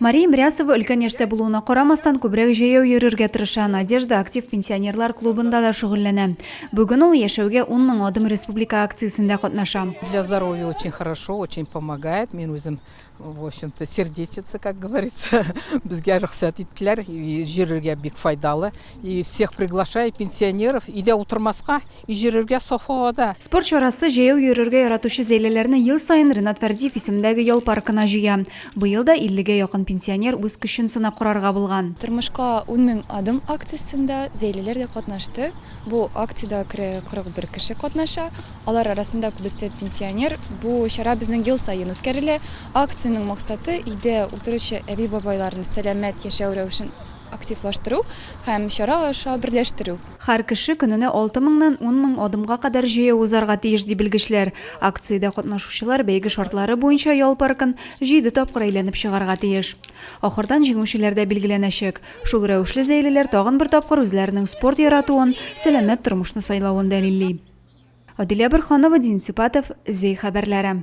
Мария Мрясова өлкән яшьтә булуына карамастан, күбрәк җәяү йөрергә тырыша. Надежда актив пенсионерлар клубында да шөгыльләнә. Бүген ул Яшәүгә 10 мең адым республика акциясендә катнаша. Для здоровья очень хорошо, очень помогает. Мин үзем, в общем-то, сердечица, как говорится. Безгә рөхсәт иттеләр, йөрергә бик файдалы. И всех приглашаю, пенсионеров, өйдә утырмаска, и йөрергә саф һавада. Спорт чарасы җәяү йөрергә яратучы зәйлеләрне ел саен Ренат Фәрдиев исемендәге ял паркына җыя. Быел да иллегә якын пенсионер үз көчен сынап карарга булган. Тормышка 10 мең адым акциясендә зәйлеләр дә катнашты. Бу акциядә 41 кеше катнаша. Алар арасында күбесе пенсионер. Бу чара безнең ел саен үткәрелә. Акциянең максаты, өйдә утыручы әби-бабайларны сәламәт яшәү рәвешен активлаштыру һәм чара аша берләштерү. Һәр кеше көненә 6 меңнән 10 мең адымга кадәр җәяү узарга тиеш, ди белгечләр. Акциядә катнашучылар бәйге шартлары буенча ял паркын җиде тапкыр әйләнеп чыгарга тиеш. Ахырдан җиңүчеләр дә билгеләнәчәк. Шул рәвешле зәйлеләр тагын бер тапкыр үзләренең спорт яратуын, сәламәт тормышны сайлавын дәлилли. Адилә Борһанова, Дин Сипатов, Зәй хәбәрләре.